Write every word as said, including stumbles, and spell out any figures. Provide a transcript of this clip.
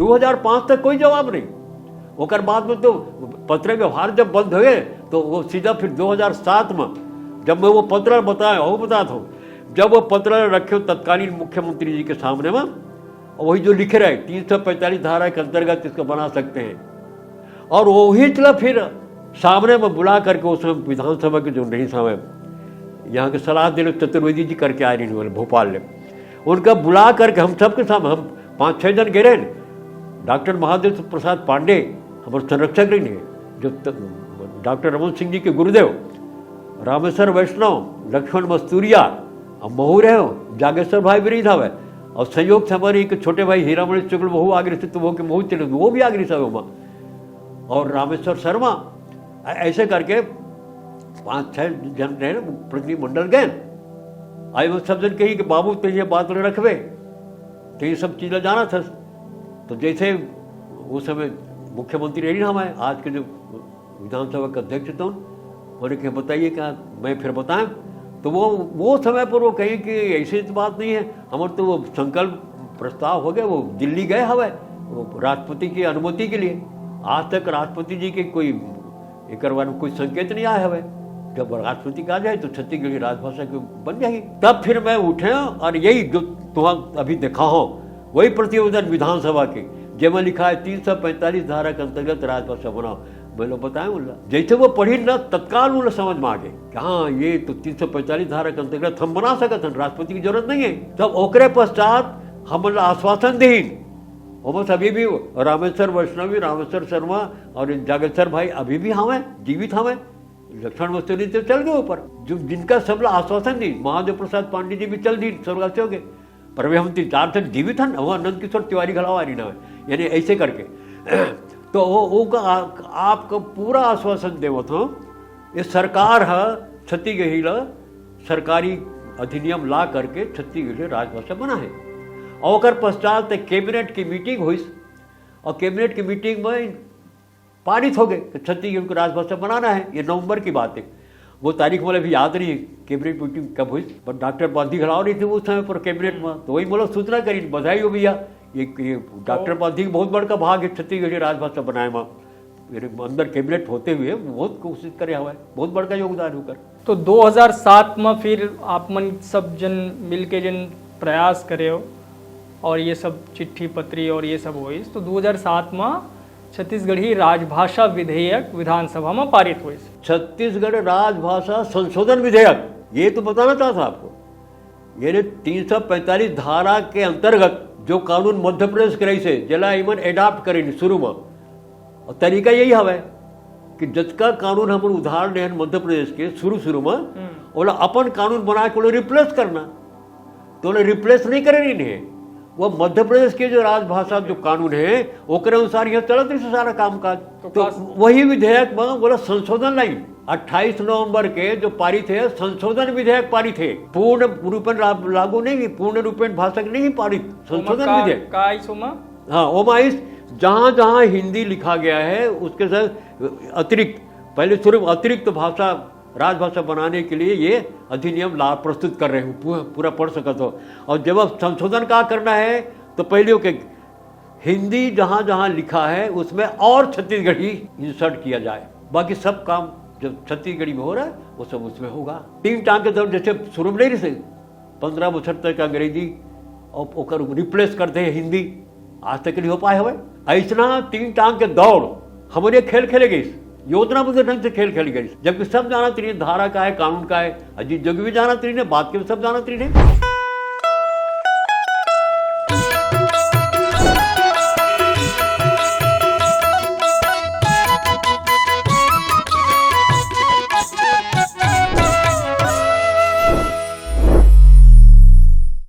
दो हज़ार पाँच तक कोई जवाब नहीं। ओकर बाद में तो पत्र व्यवहार जब बंद हुए, तो वो सीधा फिर दो हज़ार सात में, जब मैं वो पत्र बताया, वो बताता हूँ, जब वो पत्र रखे तत्कालीन मुख्यमंत्री जी के सामने में, वही जो लिखे रहे, तीन सौ पैंतालीस धारा के अंतर्गत इसको बना सकते हैं। और वही चला फिर सामने में बुला करके, उस समय विधानसभा के जो नहीं समय, यहाँ के सलाह देने चतुर्वेदी जी करके आए नहीं, बोले भोपाल ले, उनका बुला करके हम सबके सामने, हम पाँच छः जन गए रहे, डॉक्टर महादेव प्रसाद पांडे हमारे संरक्षक रही है, जो त-, डॉक्टर रमन सिंह जी के गुरुदेव, रामेश्वर वैष्णव, लक्ष्मण मस्तूरिया, अब महू रहे हो, जागेश्वर भाई भी रही था वह, और संयोग से हमारे एक छोटे भाई हीरामणि शुक्ल महू आगरे से, तो वो के महू चले, वो भी आगरे साहब हमारा, और रामेश्वर शर्मा, ऐ-, ऐसे करके पाँच छः जन रहे ना, प्रतिनिधि मंडल गए। आई वो सब जन कही कि बाबू, तो ये बात रखबे, तो ये सब चीज़ें जाना था। तो जैसे उस समय मुख्यमंत्री रही ना हमारे, आज के जो विधानसभा के अध्यक्ष थे, उन्होंने कहा, "बताइए क्या, मैं फिर बताएं?" तो वो, वो समय पर वो कहें कि ऐसी तो बात नहीं है, हमारे तो वो संकल्प प्रस्ताव हो गया, वो दिल्ली गए हवे, वो राष्ट्रपति की अनुमति के लिए। आज तक राष्ट्रपति जी के कोई एकर बारे में कोई संकेत नहीं आया हवे। जब राष्ट्रपति का आ जाए तो छत्तीसगढ़ी राजभाषा के बन जाएगी। तब फिर मैं उठे और यही जो तुम अभी देखा हो, वही प्रतिवेदन विधानसभा के, जेमा लिखा है तीन सौ पैंतालीस धारा के अंतर्गत राजभाषा बनाओ। मैं लोग बताए उनला, जैसे वो पढ़ी ना, तत्काल उनला समझ में आ गए कि हाँ, ये तो तीन सौ पैंतालीस धारा के अंतर्गत हम बना सकत हन, राष्ट्रपति की जरूरत नहीं है। तब ओकरे पश्चात हमन ला आश्वासन दीन। ओमस अभी भी रामेश्वर वैष्णवी, रामेश्वर शर्मा और जागेश्वर भाई अभी भी हवे, जीवित हवे। लक्ष्मण मस्तूरी तो चल गए ऊपर, जो जिनका सबला आश्वासन दी, महादेव प्रसाद पांडे जी भी चल दी, स्वर्गवासी हो गए। पर वे हम तीन चार जन जीवित हन, वो आनंद किशोर तिवारी घलावा नहीं ना है, यानी ऐसे करके। तो वो, वो का, आ-, आपको पूरा आश्वासन देवत हो, ये सरकार है छत्तीसगढ़ी ला सरकारी अधिनियम ला करके छत्तीसगढ़ी राजभाषा बना है। और ओकर पश्चात कैबिनेट की मीटिंग हुई और कैबिनेट की मीटिंग में पारित हो गए कि छत्तीसगढ़ को राजभाषा बनाना है। ये नवंबर की बात है, वो तारीख मोला अभी याद नहीं है, कैबिनेट मीटिंग कब हुई, पर डॉक्टर पांधी घलाव रही थी उस समय पर कैबिनेट में, तो वही मोला सूचना करी, बधाई हो भैया, ये, ये डॉक्टर पांधी के बहुत बड़का भाग है छत्तीसगढ़ी राजभाषा बनाए में। मेरे अंदर कैबिनेट होते हुए बहुत कोशिश करे हवा है, बहुत बड़का योगदान होकर। तो दो हज़ार सात में फिर आप मन सब जन मिल के जन प्रयास करे हो और ये सब चिट्ठी पत्री और ये सब होइस, तो दो हज़ार सात में छत्तीसगढ़ी राजभाषा विधेयक विधानसभा में पारित होइस। छत्तीसगढ़ राजभाषा संशोधन विधेयक, ये तो बताना चाहता था आपको, यानी तीन सौ पैंतालीस धारा के अंतर्गत जो कानून मध्य प्रदेश के रही से, जेला इमन एडाप्ट करें शुरू में, और तरीका यही हवे कि जतका कानून हमन उधार लेहन मध्य प्रदेश के शुरू शुरू में, हम्म। ओला अपन कानून बना के ओला रिप्लेस करना। तो ओला रिप्लेस नहीं करे रही है, वो मध्य प्रदेश के जो राजभाषा जो कानून है, ओकरे अनुसार यहाँ चलत रही सारा काम काज। तो तो का- वही विधेयक में बोला संशोधन लाई, अट्ठाईस नवंबर के जो पारित है, संशोधन विधेयक पारित है, पूर्ण रूपेण ला-, लागू नहीं, पूर्ण रूपेण भाषा के नहीं पारित, संशोधन ओमा का, विधेयक। का आइस ओमा? हाँ, ओमा आइस, जहाँ जहाँ हिंदी लिखा गया है, उसके साथ अतिरिक्त, पहले सिर्फ अतिरिक्त भाषा, राजभाषा बनाने के लिए ये अधिनियम ला प्रस्तुत कर रहे हूँ, पूरा, पूरा पढ़ सकत हो। और जब अब संशोधन का करना है, तो पहले ओके हिंदी जहाँ जहाँ लिखा है, उसमें और छत्तीसगढ़ी इंसर्ट किया जाए। बाकी सब काम जब छत्तीसगढ़ी में हो रहा है, वो सब उसमें होगा। तीन टांग के दौड़, जैसे शुरू में नहीं रहे, पंद्रह बछर तक अंग्रेजी और ओकर रिप्लेस करते हैं हिंदी, आज तक नहीं हो पाए हवे। ऐसना तीन टांग के दौड़ हमरे खेल खेले गई, योजना बुद्ध ढंग से खेल खेले गई, जबकि सब जानत रही धारा का है, कानून का है, अजीत जोगी भी जानत रही ने, बात के भी सब जानत रही ने।